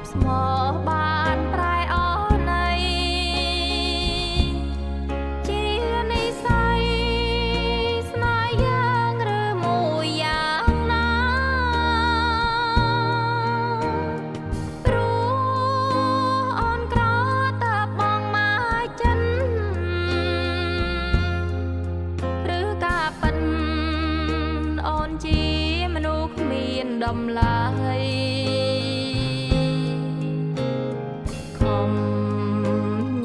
ស្មោះបានប្រែអស់ណៃជានិស័យស្នេហ៍យ៉ាងឬមួយយ៉ាងណាព្រោះអូនក្រតើបងមកចិនឬការប៉ិនអូនជាមនុស្សគ្មានតម្លៃខំ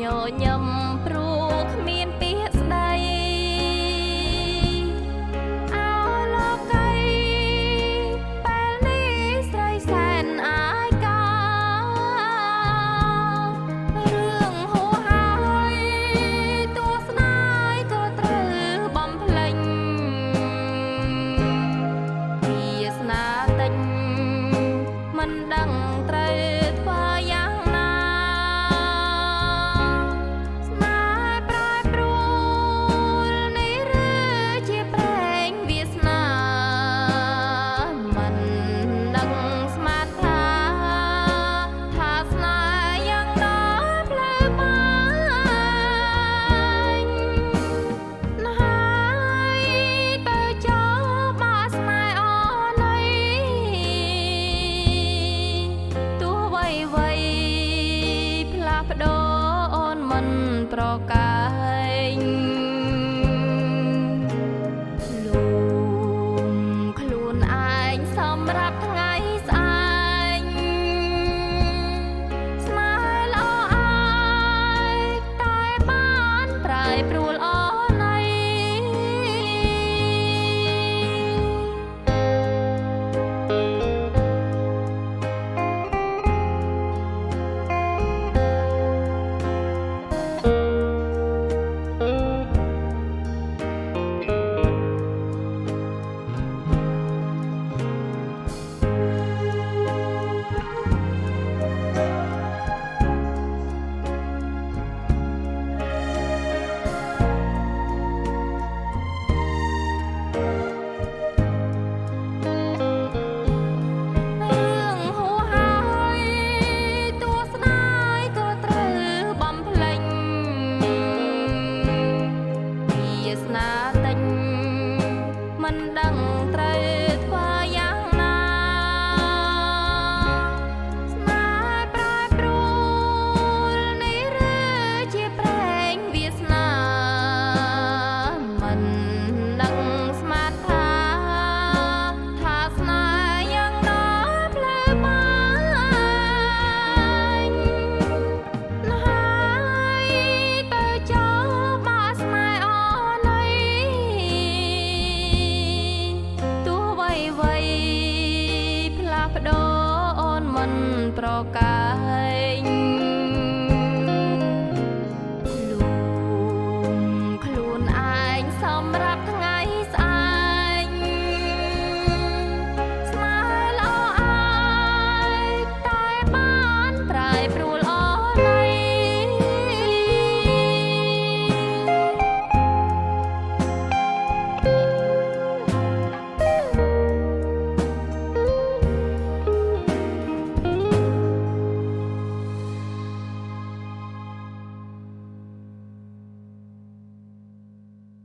ញញឹមព្រោះគ្មានពាក្យស្ដីអោលោកីពេលនេះស្រីសែនអាយការឿងហួហើយតួស្នេហ៍ក៏ត្រូវបំភ្លេចវាសនាតិចមិនដឹងត្រូវធ្វើយ៉ាងណាស្នេហ៍ប្រែប្រួលនេះឬជាប្រេងវាសនាមិនដឹងស្មានថាស្នេហ៍យ៉ាងដល់ផ្លូវបាញ់ណាហើយទៅចោមកស្នេហ៍អណ័យទោះវ័យវ័យផ្លាស់ប្ដូរអូនមិនប្រកែងលួងខ្លួនឯងសម្រាប់ថ្ងៃស្អែកស្នេហ៍ល្អឯកតែបានប្រែប្រួលអណ័យ រឿងហួហើយតួស្នេហ៍ក៏ត្រូវបំភ្លេចវាសនាតិចមិនដឹងត្រូវធ្វើយ៉ាងណាស្នេហ៍ប្រែប្រួលនេះឬជាប្រេងវាសនាមិនដឹងស្មានថាស្នេហ៍យ៉ាងដល់ផ្លូវបាញ់ណាហើយទៅចោមកស្នេហ៍អណ័យទោះវ័យវ័យផ្លាស់ប្ដូរអូនមិនប្រកែ